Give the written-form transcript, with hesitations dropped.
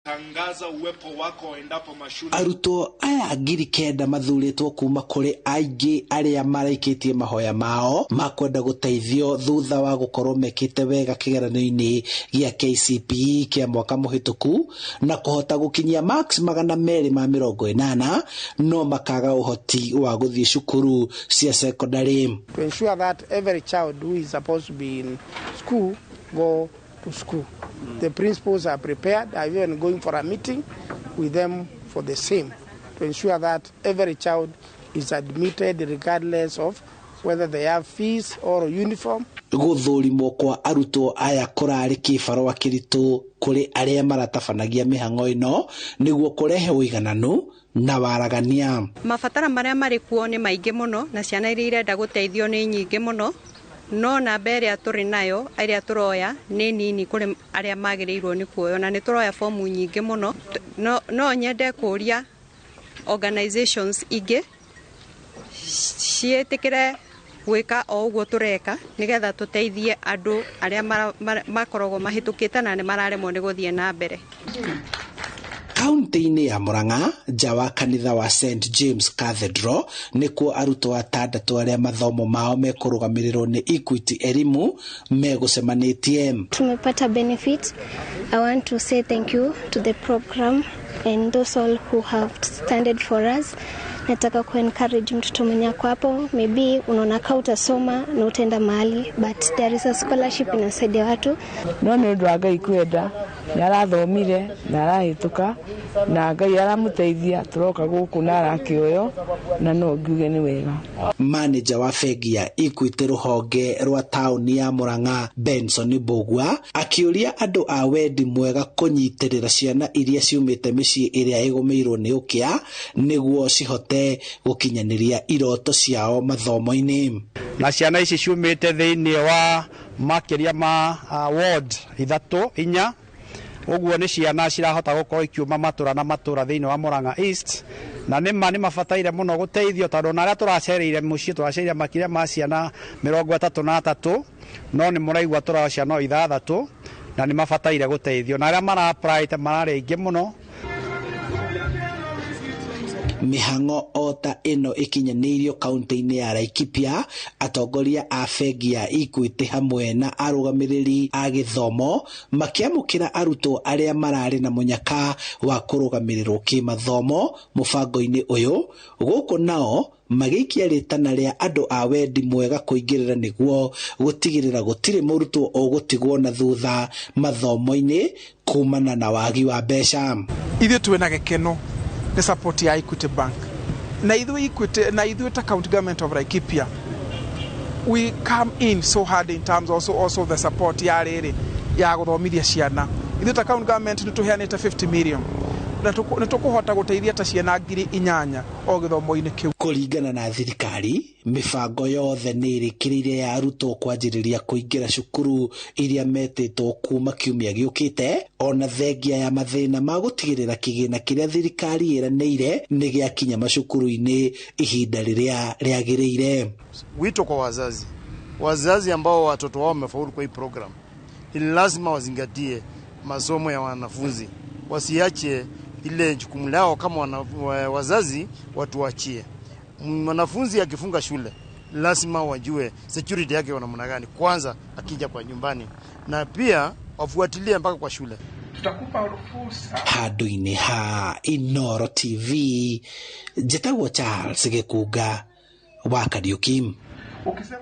Tangaza uwepo wako endapo mashule. Arutwo aya 9,000 mathurĩtwo kuma kũrĩ aingĩ arĩa maraikĩtie mahoya mao ma kwenda gũteithio thutha wa gũkorwo mekĩte wega kĩgeranio-inĩ gĩa KCPE kĩa mwaka mũhĩtũku na kũhota gũkinyia marks 280, no makaga ũhoti wa gũthiĩ cukuru cia secondary. To ensure that every child who is supposed to be in school go to school. The principals are prepared. I'm even going for a meeting with them for the same, to ensure that every child is admitted regardless of whether they have fees or uniform. Gũthũrimwo kwa arutwo aya kũrarĩ kĩbarũa kĩritũ kũrĩ arĩa maratabanagia mĩhang'o ĩno nĩguo kũrehe ũigananu na waragania. Mabatara marĩa marĩ kuo nĩ maingĩ mũno na ciana iria irenda gũteithio nĩ nyingĩ mũno, no namba ĩrĩa tũrĩ nayo ĩrĩa tũroya nĩ nini kũrĩ arĩa magĩrĩirwo nĩ kuoywo, na nĩ tũroya fomu nyingĩ mũno. No nyende kũria organizations ingĩ ciĩtĩkĩre gwĩka o ũguo tũreka nĩgetha tũteithie andũ arĩa makoragwo mahĩtũkĩte na nĩ mararemwo nĩ gũthiĩ na mbere. Kaunti-inĩ ya Murang'a, nja wa kanitha wa St James Cathedral, nĩkuo arutwo atandatũ arĩa mathomo mao mekũrũgamĩrĩrwo nĩ Equity Elimu megũcemanĩtie. Tumepata benefit. I want to say thank you to the program and those all who have standed for us. Nataka ku encourage mtoto mwenye ako hapo, maybe unaona kama utasoma na utaenda mahali, but there is a scholarship inasaidia watu. No nĩ ũndũ wa Ngai kwenda nĩ arathomire na arahĩtũka na Ngai aramũteithia, tũroka gũkũ na arakĩoyo na no ngiuge nĩ wega. Manager wa bengi ya Equity rũhonge rwa taũni ya Murang'a, Benson Mbugua, akĩũria andũ a wendi mwega kũnyitĩrĩra ciana iria ciumĩte mĩciĩ ĩrĩa ĩgũmĩirwo nĩ ũkĩa nĩguo cihote gũkinyanĩria iroto ciao mathomo-inĩ. Na ciana ici ciumĩte thĩinĩ wa makĩria ma ward ithatũ inya, ũguo nĩ ciana cirahota gũkorwo ikiuma matũra na matũra thĩinĩ wa Murang'a East, na nĩma nĩ mabataire mũno gũteithio tondũ ona arĩa tũracereire mũciĩ tũracereire makĩria ma ciana 33, no nĩ mũraigua tũroya ciana o ithathatũ na nĩ mabataire gũteithio, na arĩa mara-apply mararĩ aingĩ mũno. Mĩhang'o o ta ĩno ĩkinyanĩirio kaunti-inĩ ya Laikipia, atongoria a bengi ya Equity hamwe na arũgamĩrĩri a gĩthomo makĩamũkĩra arutwo arĩa mararĩ na mũnyaka wa kũrũgamĩrĩrwo kĩmathomo mũbango-inĩ ũyũ, gũkũ nao magĩikia rĩtana rĩa andũ a wendi mwega kũingĩrĩra nĩguo gũtigĩrĩra gũtirĩ mũrutwo ũgũtigwo na thutha mathomo-inĩ kumana na wagi wa mbeca. Ithuĩ twĩna gĩkeno nĩ support ya Equity Bank, na ithuĩ Equity, na ithuĩ ta county government of Laikipia, we come in so hard in terms also the support ya rĩrĩ ya gũthomithia ciana. Ithuĩ ta county government nĩ tũheanĩte 50 million na nĩ tũkũhota gũteithia ta ciana 8,000 o gĩthomo-inĩ kĩu. Kũringana na thirikari, mĩbango yothe nĩ ĩrĩkĩrĩire ya arutwo kwanjĩrĩria kũingĩra cukuru iria metĩtwo kuma kiumia gĩũkĩte, ona thengia ya mathĩna ma gũtigĩrĩra kĩgĩna kĩrĩa thirikari ĩranĩire nĩ gĩakinya macukuru-inĩ ihinda rĩrĩa rĩagĩrĩire. Wito kwa wazazi, wazazi ambao watoto wao wamefaulu kwa hii program, ni lazima wazingatie masomo ya wanafunzi, wasiache ile jukumu lao kama wazazi watuachie. Mwanafunzi akifunga shule lazima wajue security yake wana namna gani kwanza akija kwa nyumbani, na pia wafuatilie mpaka kwa shule. Tutakupa fursa. Handũ-inĩ ha Inooro TV, njĩtagwo Charles Gĩkunga wa Kariuki. Ukisema